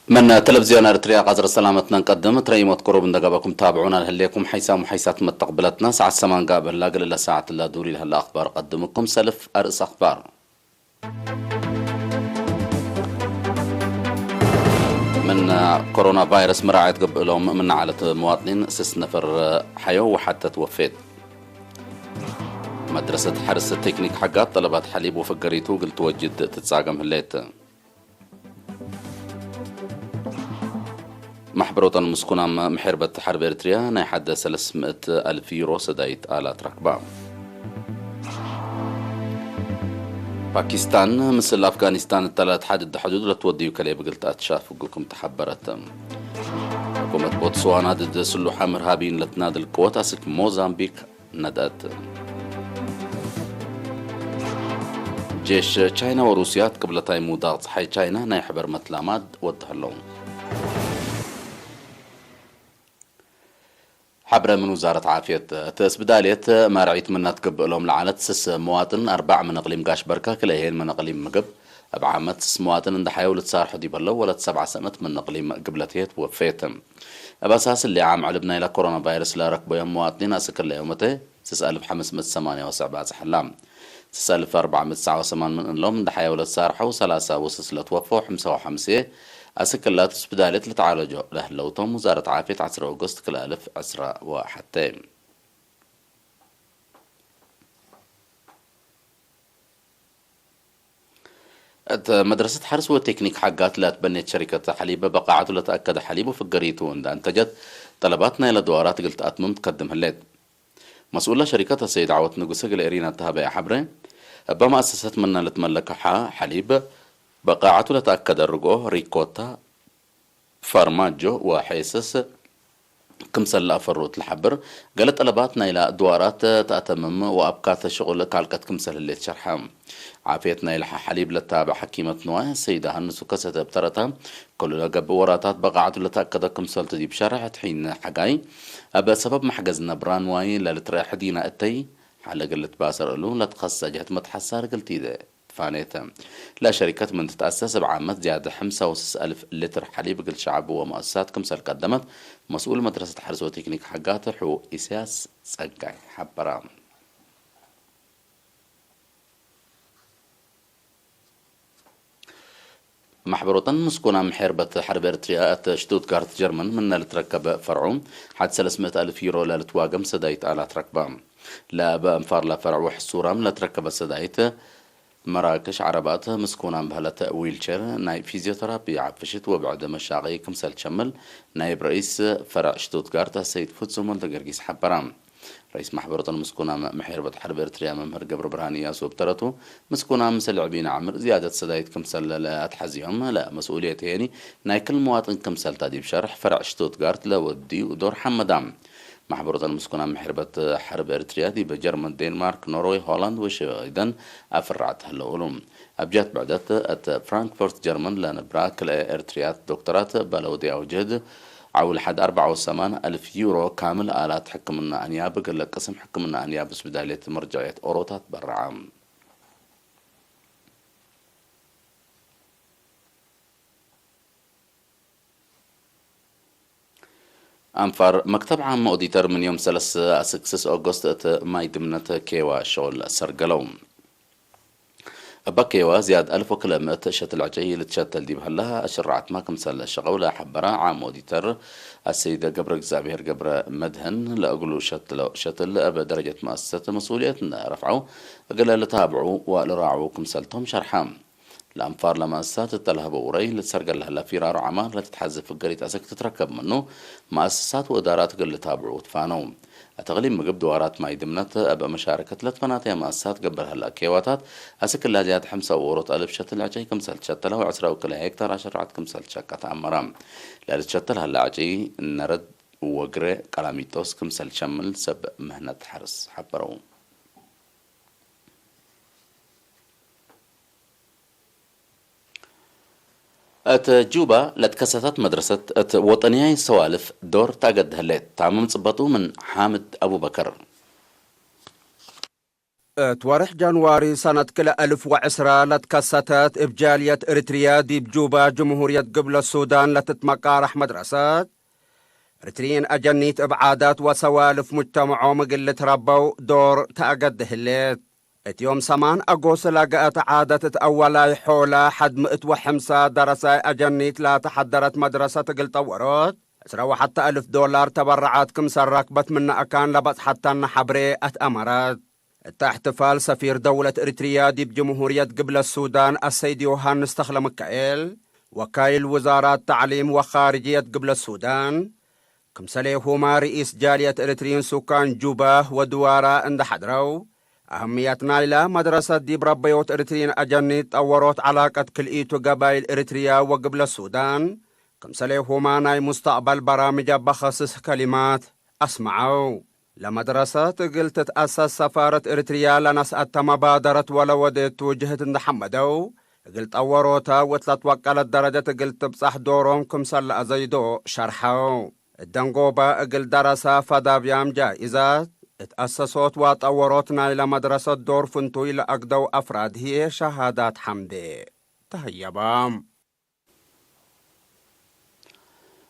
من تلفزيون أريتريا قصر السلامة نقدم تريموت كروب ندقبكم تابعونا الهليكم حيسام وحيسات متقبلتنا ساعة سمان قابل لا قل ساعة لا دوري لهلا أخبار قدمكم سلف أرئس أخبار. من كورونا فيروس مراعية قبلهم من عالة مواطنين سس نفر حيو وحتى توفيت. مدرسة حرس التكنيك حقات طلبات حليب وفقريتو قلت وجد تتساقم هليت. ማሕበሮተን ምስ ኩናም ምሕርበት ሓርብ ኤርትርያ ናይ ሓደ ሰለስተ ሚእቲ ኣልፍ ዩሮ ሰዳይት ኣላት ረክባ። ፓኪስታን ምስል ኣፍጋኒስታን እተላት ሓድድ ሕዱድ ለትወድዩ ከለይ ብግልታት ሻፍጉኩም ተሓበረት። ሕኩመት ቦትስዋና ድድ ስሉሓ ምርሃቢን ለትናድል ቅወት ኣስክ ሞዛምቢክ ነደት። ጄሽ ቻይና ወሩስያ ትቅብለታይ ምውዳቕ ፀሓይ ቻይና ናይ ሕበር መትላማት ወድሃሎም። ሓብረ ምን ውዛረት ዓፍየት እቲ እስብዳልየት ማርዒት ምና ትገብእሎም ለዓለት ስስ መዋጥን ኣርባዕ ምን እቅሊም ጋሽ በርካ ክልኤሄን ምን እቅሊም ምግብ ኣብ ዓመት ስስ መዋጥን እንዳ ሓየው ልትሳርሑ ዲበለው ወለት ሰብዓ ሰነት ምን እቅሊም ግብለትየት ወፈየት። ኣብ ኣሳስሊ ዓም ዕልብ ናይላ ኮሮና ቫይረስ ለረክቦዮም መዋጥኒን ኣስክለዮምተ ስስ ኣልፍ ሓምስ ምእቲ ሰማንያ ወሰዕ ባጽሕ ኣላ። ስስ ኣልፍ ኣርባዕ ምእቲ ሰዓው ሰማን ምን እሎም እንዳ ሓየው ለትሳርሐው ሰላሳ ወስስ ለትወፈው ሕምሳው ሓምስየ ኣስክላት ስብዳልየት ልትዓለጆ ለህለውቶም ውዛረት ዓፍየት ዓስረ ኦገስት ክልኣልፍ ዕስራ ወሓተ። እት መድረሰት ሓርስ ወቴክኒክ ሓጋት ላትበኔት ሸሪከት ሓሊብ በቃዓቱ ለተኣከደ ሓሊብ ወፍገሪቱ እንዳ እንተጀት ጠለባት ናይ ለድዋራት ግልት ኣትምም ትከድም ህሌት። መስኡላ ሸሪከት ሰይድ ዓወት ንጉሰ ገለ ኤሪና ተሃበያ ሓብረ እባ መኣሰሰት መና ለትመለከሓ ሓሊብ በቃዓቱ ለተኣከደ ርጎ ሪኮታ ፋርማጆ ወሐይሰስ ክምሰል ለኣፈሩ እት ለሓብር፣ ገለ ጠለባት ናይላ ድዋራት ተኣተምም ወኣብ ካተ ሽቁል ካልቀት ክምሰል ህሌት ሸርሐ። ዓፍየት ናይላ ሓሊብ ለታብዕ ሓኪመት ንዋይ ሰይዳ ሃንሱ ከሰተ ብተረታ፣ ኩሉ ለገብእ ወራታት በቃዕቱ ለተኣከደ ክምሰልቱ ዲብ ሸርሕ እት ሒን ሓጋይ፣ ኣብ ሰበብ ማሕገዝ ነብራ ንዋይ ለልትረአ ሕዲና እተይ፣ ሓለ ግልት ባሰር እሉ ለትኸሰ ጀህት መትሓሳር ግልት ይደ። ፋኔተ ለሸሪከት ምን ትትኣሰስ እብ ዓመት ዝያደ ሓምሳ ወስስ ኣልፍ ሊትር ሓሊብ እግል ሸዓብ ወመؤسسات ክምሰል ቀደመት መስኡል መድረሰት ሓርስ ወቴክኒክ ሓጋት ሕው ኢሳያስ ጸጋይ ሓበራ። ማሕበሮተን ምስኩና ምሕርበት ሓርብ ኤርትርያ እት ሽቱትጋርት ጀርመን ምነ ልትረከበ ፈርዑ ሓድ ሰለስተ ሚእቲ ኣልፍ ዩሮ ለልትዋገም ሰዳይት ኣላት ረክባ። ለበ እንፋር ለፈርዑ ሕሱራም ለትረከበ ሰዳይት መራክሽ ዓረባት ምስኩናም በህለት ዊልቸር ናይ ፊዚዮተራፒ ዓፍሽት ወብዕድ መሻቂ ክምሰል ሸምል ናይብ ረኢስ ፈረዕ ሽቱትጋርት ኣሰይድ ፍጹም ወልደገርጊስ ሓበራ። ረኢስ ማሕበረቶም ምስኩናም ምሕርበት ሓርብ ኤርትርያ መምህር ገብረ ብርሃን እያሱ ብተረቱ ምስኩናም ምስ ልዕቢን ዓምር ዝያደት ሰዳይት ክምሰል ለኣትሓዝዮም ለመስኡልየት ሄኒ ናይ ክል መዋጥን ክምሰልታ ዲብ ሸርሕ ፈረዕ ሽቱትጋርት ለወድዩ ዶር ሓመዳ። ማሕበሮተን ምስኩናም ምሕርበት ሓርብ ኤርትርያ ዲብ ጀርመን ዴንማርክ ኖርወይ ሆላንድ ወሽወደን ኣፍራዕት ህለውሉ። ኣብ ጃት ብዕደት እት ፍራንክፈርት ጀርመን ለንብራ ክልኤ ኤርትርያት ዶክተራት በለውዲ ኣውጀድ ዓውል ሓድ ኣርባዓ ወሰማን ኣልፍ ዩሮ ካምል ኣላት ሕክምና ኣንያብ ገለ ቅስም ሕክምና ኣንያብ ስብዳልየት መርጃዕየት ኦሮታት በረዓ። ኣንፋር መክተብ ዓም ኦዲተር ምን ዮም ሰለስ ኣስክስስ ኦጎስት እት ማይ ድምነት ኬዋ ሸውል ሰርገለው። እባ ኬዋ ዝያድ ኣልፍ ወክልኤ ምእት ሸትል ዕጨይ ልትሸተል ዲብ ህላ ኣሽራዓት ማ ክምሰል ሸቀው ለሐበራ ዓም ኦዲተር ኣሰይደ ገብረ እግዚኣብሔር ገብረ መድህን ለእግሉ ሸትሎ ሸትል እብ ደረጀት መኣሰሰት መስኡልየት ረፍዐው እግለ ልታብዑ ወልራዕው ክምሰልቶም ሸርሓ። ለኣንፋር ለመእሰሳት እተለህበ ውረይ ልትሰርገል ለህለ ፊራሮ ዓማር ለትትሐዝብ ፍገሪት አሰክ ትትረከብ ምኑ፣ መእሰሳት ወእዳራት እግል ልታብዑ ትፋነው። እት እቅሊም ምግብ ድዋራት ማይ ድምነት እብ መሻረከት ለትፈናተየ መእሰሳት ገብር ህለ ኬዋታት አስክ እላ ዝያድ ሐምሳ ወሮት አልፍ ሸትል ዕጨይ ክምሰል ትሸተለ ወዕስራ ወክልኤ ሄክታር አሸራዓት ክምሰል ትሸቀ ተአመረ። ለልትሸተል ህለ ዕጨይ ነረድ ወግረ ቀላሚጦስ ክምሰል ሸምል ሰብ ምህነት ሐርስ ሐበረው። እት ጁባ ለትከሰተት መድረሰት እት ወጠንያይ ሰዋልፍ ዶር ታገድ ህሌት። ታምም ጽበጡ ምን ሓምድ አቡበከር። እት ወርሕ ጃንዋሪ ሰነት ክልኤ እልፍ ወዕስራ ለትከሰተት እብ ጃልየት እርትርያ ዲብ ጁባ ጅምሁርየት ግብለ ሱዳን ለትትመቃራሕ መድረሰት እርትርይን አጀኒት እብ ዓዳት ወሰዋልፍ ሙጅተመዖም እግል ልትረበው ዶር ተአገድ ህሌት። እት ዮም ሰማን አጎስት ለገአት ዓዳት እት አወላይ ሖለ ሐድ ምእት ወሐምሳ ደረሳይ አጀኒት ለተሐደረት መድረሰት እግል ጠወሮት ዕስራ ወሐተ እልፍ ዶላር ተበረዓት ክምሰል ረክበት ምነ አካን ለበጽሐተነ ሐብሬ አትአመረት። እተ እሕትፋል ሰፊር ደውለት እርትርያ ዲብ ጅምሁርየት ግብለት ሱዳን አሰይድ ዮሃንስ ተኽለሚካኤል፣ ወካይል ውዛራት ተዕሊም ወኻርጅየት ግብለት ሱዳን፣ ክምሰሌሁማ ርኢስ ጃልየት እርትርይን ሱካን ጁባ ወድዋራ እንደ ሐድረው፣ አህምየት ናይላ መድረሰት ዲብ ረበዮት እርትርይን አጀኒት ጠወሮት ዐላቀት ክልኢቱ ገባይል እርትርያ ወግብለት ሱዳን፣ ክምሰሌሁማ ናይ ሙስተቅበል በራምጅ አበኸስስ ከሊማት አስመዐው። ለመድረሰት እግል ትትአሰስ ሰፋረት እርትርያ ለነስአተ መባደረት ወለወዴቱ ጅህድ እንደ ሐመደው፣ እግል ጠወሮታ ወእት ለትወቀለት ደረጀት እግል ትብጻሕ ዶሮም ክምሰል ለአዘይዶ ሸርሐው። እት ደንጎባ እግል ደረሳ ፈዳብያም ጃኢዛት እት አሰሶት ወጠወሮት ናይለ መድረሰት ዶር ፍንቱይ ለአግደው አፍራድ ህዬ ሸሃዳት ሐምዴ ተሀየባም።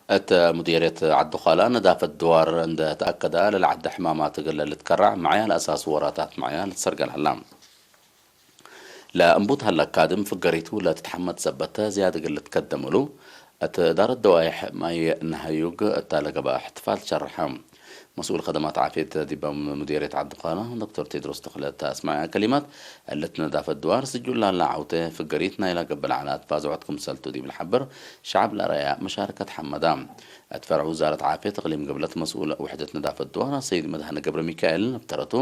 እት ሙዲርየት ዐዲ ዃላ ነዳፈት ድዋር እንደ ተአከዳ ለለዐደ ሕማማት እግል ልትከራዕ መዕያ ለአሳሱ ወራታት መዕያ ልትሰርገል ሀላ። ለእንቡት ሀለ ካድም ፍገሪቱ ለትትሐመድ ሰበተ ዝያድ እግል ልትከደም እሉ፣ እት እዳረት ደዋይሕ ማይ ነሀዩግ እታ ለገብአ እሕትፋል ሸርሐ። መስኡል ከደማት ዓፍየት ዲበ ሙዲርየት ዐዲ ዃላ ዶክተር ቴድሮስ ተኽለ እተ አስመዐ ከሊማት፣ እልት ነዳፈት ድዋር ስጁል ላላ ዐውተ ፍገሪት ናይላ ገብእ ለዐላት ባዝዖት ክምሰልቱ ዲብ ለሐብር ሸዐብ ለአርአያ መሻረከት ሐመዳ። እት ፈርዕ ውዛረት ዓፍየት እቅሊም ገብለት መስኡል ውሕደት ነዳፈት ድዋር አሰይድ መድሃነ ገብረሚካኤል እብ ተረቱ፣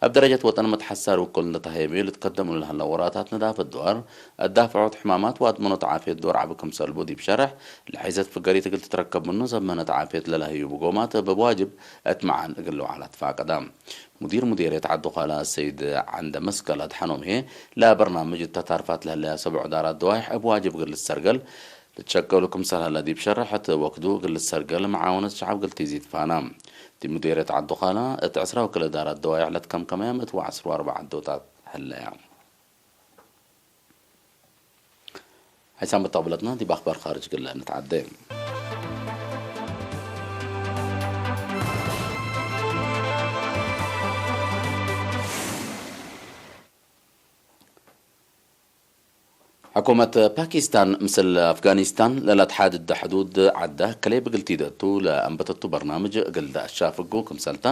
እብ ደረጀት ወጠን መትሐሳር ውቁል እንደ ተሀየበዩ ልትከደሙ ለሀላ ወራታት ነዳፈት ድዋር፣ እዳፍዖት ሕማማት ወአድመኖት ዓፍየት ዶር ዐቢ ክምሰልቡ ዲብ ሸርሕ፣ ለሐይሰት ፍገሪት እግል ትትረከብ ምኑ ዘመነት ዓፍየት ለለሀዩ ብጎማት እብ ዋጅብ እት መዓል እግል ለውዓላ ትፋቀዳ። ሙዲር ሙዲርየት ዐዲ ዃላ ሰይድ ዐንደ መስቀል አድሐኖም ህዬ፣ ለበርናምጅ እተ ታርፋት ለህለያ ሰብዑ ዳራት ደዋይሕ እብ ዋጅብ እግል ልትሰርገል ልትሸቀሉ ክምሰል ሀላ ዲብ ሸርሕ፣ እት ወክዱ እግል ልትሰርገል መዓውነት ሸዐብ እግል ቲዚድ ፋና። ዲብ ሙዲርየት ዐዲ ዃላ፣ እት ዕስራ ወክልኤ ዳራት ደዋይሕ ለትከምከመያ ምእት ወዐስር ወአርብዓ ዐዶታት ሀለያ። ሐይሳም መተቅብለትና ዲብ አኽባር ኻርጅ ግለ ንትዓደ። ሕኩመት ፓኪስታን ምስል አፍጋኒስታን ለለትሓድድ ሕዱድ ዐዳ ከለይ ብግልቲ ደቱ ለአንበተቱ በርናምጅ እግል ደአሻፍጉ ክምሰልታ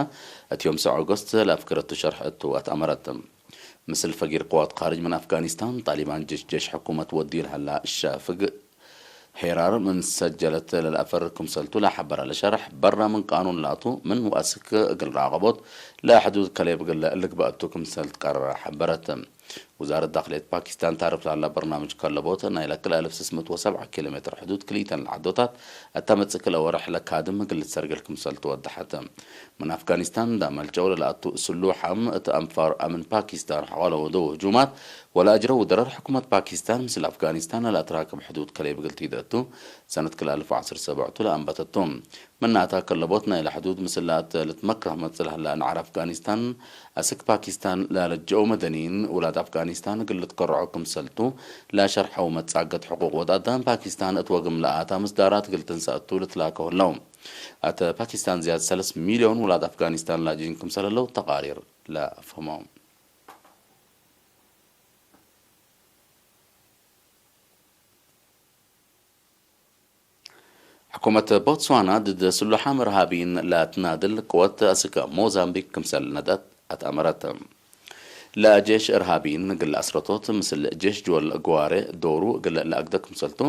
እት ዮም ሰዕ ኦገስት ለአፍክረቱ ሸርሕ እቱ አትአመረት። ምስል ፈጊር ቅዋት ካርጅ ምን አፍጋኒስታን፣ ጣሊባን ጅሽ ጀሽ ሕኩመት ወድዩ ለሀላ ሻፍግ ሄራር ምን ሰጀለት ለልአፈር ክምሰልቱ ለሐበረ ለሸርሕ፣ በራ ምን ቃኑን ላቱ ምን ወአስክ እግል ራቀቦት ለሕዱድ ከሌብ እግል ልግበአቱ ክምሰል ትቀረረ ሐበረት። ውዛረት ዳክልየት ፓኪስታን ታርፍ ለሀላ በርናምጅ ከለቦት፣ ናይ ለክል አልፍ ስስ ምእት ወሰብዓ ኪሎ ሜትር ሕዱድ ክልኢተን ለዓዶታት እተ መጽእ ክልኤ ወርሕ ለካድም እግል ልትሰርግል ክምሰል ትወደሐት። ምን አፍጋኒስታን ዳመልጨው ለለአቱ ስሉሓም እት አንፋር አምን ፓኪስታን ሐቆለ ወደው ህጁማት ወለአጅረው ድረር ሕኩመት ፓኪስታን ምስል አፍጋኒስታን ለለአትራክብ ሕዱድ ከለይ ብግልቲ ደእቱ ሰነት ክል አልፍ ወዐስር ሰብዕቱ ለአንበተቱ። ምናታ ከለቦት ናይለ ሕዱድ ምስላት ልትመክረህ መጽእ ለህላ እንዓር አፍጋኒስታን አስክ ፓኪስታን ላለጀው መደኒን ውላድ አፍጋኒስታን እግል ልትከርዖ ክምሰልቱ ለሸርሐው መጻገት ሕቁቅ ወድ አዳም ፓኪስታን እት ወግም ለአታ ምስዳራት እግል ትንሰእቱ ልትላከው ህለው። አተ ፓኪስታን ዝያድ ሰለስ ሚልዮን ውላድ አፍጋኒስታን ላጅኢን ክምሰል ህለው ተቃሪር ለአፍህሞ። ሕኩመት ቦትስዋና ድድ ስሉሓም እርሃቢይን ለትናድል ቅወት አስከ ሞዛምቢክ ክምሰል ነደት አትአመረት። ለጄሽ እርሃቢይን እግል አስረቶት ምስል ጄሽ ጅወል ግዋሬ ዶሩ እግል ለአግደ ክምሰልቱ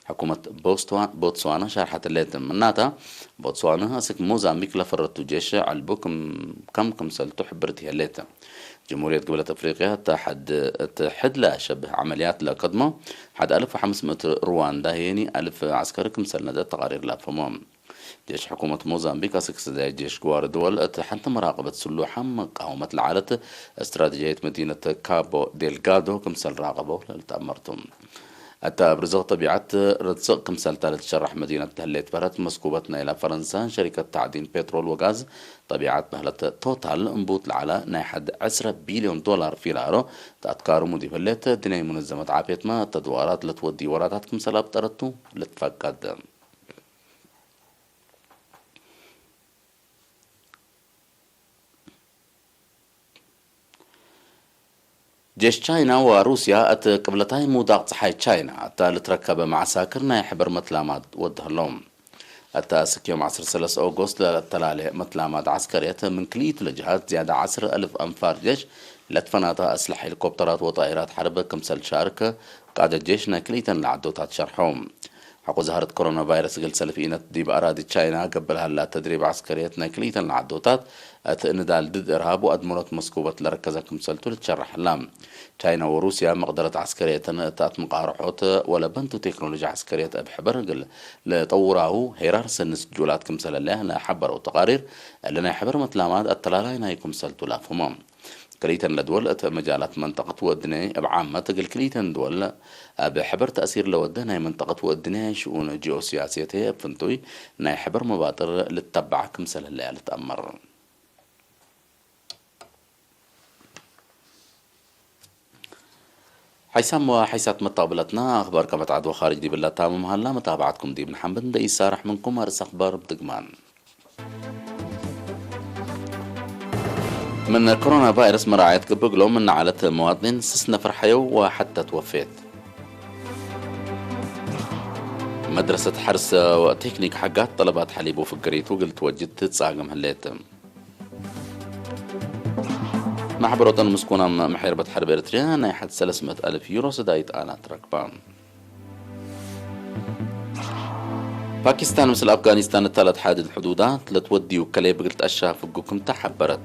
ሕኩመት ቦትስዋ-፣ ቦትስዋና ሻርሐት ህሌት። ምናታ ቦትስዋና አስክ ሞዛምቢክ ለፈረቱ ጄሽ ዐልቡ ክም-፣ ከም ክምሰልቱ ሕብርት ይህሌት። ጅምሁርየት ግብለት አፍሪቅያ እተ ሐድ-፣ እት ሕድ ለሸብህ ዐመልያት ለከድሞ ሐድ አልፍ ወሐምስ ምእት ሩዋንዳ ሄኒ አልፍ ዐስከሪ ክምሰል ነደት ተቃሪር ለአፍህሞ። ጄሽ ሕኩመት ሞዛምቢክ አስክ ስዳይ ጄሽ ግዋር ድወል እት ሐንቲ መራቅበት ስሉሓም መቃወመት ለዓለት እስትራቴጂያዊት መዲነት ካቦ ዴልጋዶ ክምሰል ራቀበው ለልትአመርቱ። እታ ኣብ ርዝቕ ጠቢዓት ርዝቕ ክምሰልታ ልትሸራሕ መዲነት ተህሌት በረት መስኩበት ናይላ ፈረንሳ ሸሪከት ታዕዲን ፔትሮል ወጋዝ ጠቢዓት በህለት ቶታል እምቡት ለዓላ ናይ ሓድ ዕስራ ቢልዮን ዶላር ፊላሮ ተኣትካሩ ሙዲብ ህሌት ድነይ ሙንዘመት ዓፌትማ ተድዋራት ለትወዲ ወራታት ክምሰል ኣብ ጠረቱ ልትፈቀድ። ጀሽ ቻይና ወሩስያ እቲ ቅብለታይ ምውዳቕ ጸሓይ ቻይና እታ ልትረከበ መዓሳክር ናይ ሕበር መትላማት ወድህሎም። እታ ስኪዮም ዓሰርተ ሰለስተ ኦጎስት ለተላለ መትላማት ዓስከርየት ምን ክልኢቱ ለጅሃት ዝያዳ ዓስር ኣልፍ ኣንፋር ጀሽ ለትፈናታ ኣስላሕ ሄሊኮፕተራት ወጣኢራት ሓርበ ክምሰል ሻርክ ቃደ ጀሽ ናይ ክልኢተን ለዓዶታት ሸርሖም። ሓቆ ዛህረት ኮሮና ቫይረስ እግል ሰልፍ ኢነት ዲብ ኣራዲ ቻይና ገበል ሃላ ተድሪብ ዓስከርየት ናይ ክልኢተን ለዓዶታት እቲ ንዳል ድድ እርሃብ ወኣድመሮት መስኩበት ለረከዘ ክምሰልቱ ልትሸራሕላ። ቻይና ወሩስያ መቕደረት ዓስከርየተን እታት መቓርሖት ወለበንቱ ቴክኖሎጂ ዓስከርየት እብ ሕበር እግል ለጠውራሁ ሄራር ሰንስ ጁላት ክምሰለለያ ለሓበረው ተቓሪር እለ ናይ ሕበር መትላማት ኣተላላይ ናይ ክምሰልቱ ላፍሁሞ። ክልኢተን ለድወል እተ መጃላት መንጠቐት ወድነ እብ ዓመት እግል ክልኢተን ድወል ኣብ ሕበር ተእሲር ለወደ ናይ መንጠቐት ወድነ ሽኡን ጂኦሲያስየተ እብ ፍንቱይ ናይ ሕበር መባጥር ልተባዕ ክምሰለለያ ልትኣመር። ሓይሳም ወሓይሳት መታቕብለትና ኣኽባር ከመት ዓድዋ ኻርጅ ዲብላ ታምም ሃላ መታባዓትኩም ዲብ ንሓምብን ደኢሳራሕ ምንኩም ኣርእስ ኣኽባር ብድግማን። ምን ኮሮና ቫይረስ መራዓየት ግብግሎም እናዓለት መዋጥኒን ስስ ነፍር ሓየው ወሓተት ወፌት። መድረሰት ሓርስ ቴክኒክ ሓጋት ጠለባት ሓሊቡ ፍግሪቱ ግልት ወጅድ ትጻግም ህሌት። ማሕበሮተን ምስኩናም ምሕርበት ሓርብ ኤርትርያ ናይ ሓድ ሰለስመት ኣልፍ ዩሮ ስዳይት ኣናት ረክባ። ፓኪስታን ምስል ኣፍጋኒስታን እታለት ሓድድ ሕዱዳት ለትወድዩ ከሌ ብግልጣሻ ፍጉ ክምታ ሓበረት።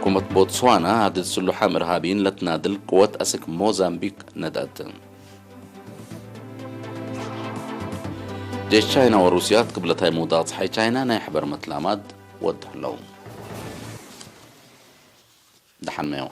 ኩመት ቦትስዋና ሃድድ ስሉሓም እርሃቢን ለትናድል ቅወት ኣስክ ሞዛምቢክ ነድአት። ጀሽ ቻይና ወሩስያ ትቅብለታይ ምውዳቕ ፀሓይ ቻይና ናይ ሕበር መትላማት ወድህለው። ደሓን መዮ።